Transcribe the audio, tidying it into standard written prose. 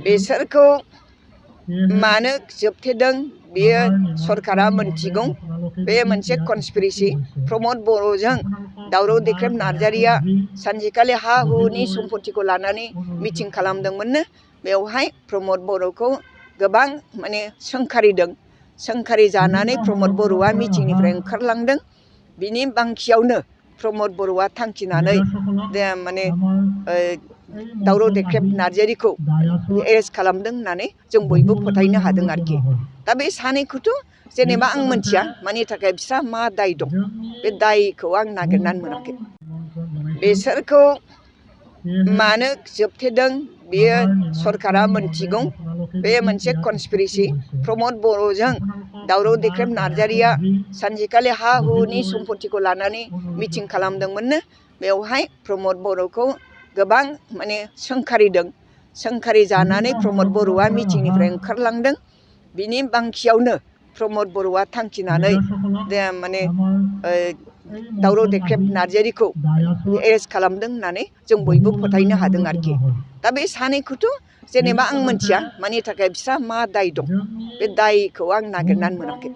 बेसोरखौ मानो जोबथेदों बेयो सरकारा मोनथिगौ। बे मोनसे कनस्पिरेसि। प्रमद बर'जों दावराव देख्रेब नार्जारिया सानसेखालि हा हुनि सम्पतिखौ लानानै मिटिं खालामदोंमोननो। बेवहाय प्रमद बर'खौ गोबां माने सोंखारि जानानै प्रमद बर'आ मिटिंनिफ्राय ओंखारलांदों। बिनि बांखियावनो प्रमद बर'आ थांखिनानै माने दावराव देख्रेब नार्जारिखौ एरेस्ट खालामदों होननानै जों बयबो फोथायनो हादों आरोखि। दा बे सानैखौथ' जेनेबा आं मोनथिया मानि थाखाय बिस्रा मा दाय दं, बे दायखौ आं नागिरनानै मोनाखै। बेसोरखौ मानो जोबथेदों बेयो सरकारा मोनथिगौ। बे मोनसे कनस्पिरेसि। प्रमद बर'जों दावराव देख्रेब नार्जारिया सानसेखालि हा हुनि सम्पतिखौ लानानै मिटिं खालामदोंमोननो। बेवहाय प्रमद बर'खौ गोबां माने सोंखारि जानानै प्रमद बर'आ मिटिंनिफ्राय ओंखारलांदों। बिनि बांखियावनो प्रमद बर'आ थांखिनानै माने दावराव देख्रेब नार्जारिखौ एरेस्ट खालामदों होननानै जों बयबो फोथायनो हादों आरोखि। दा बे सानैखौथ' जेनेबा आं मोनथिया मानि थाखाय बिस्रा मा दाय दं, बे दायखौ आं नागिरनानै मोनाखै।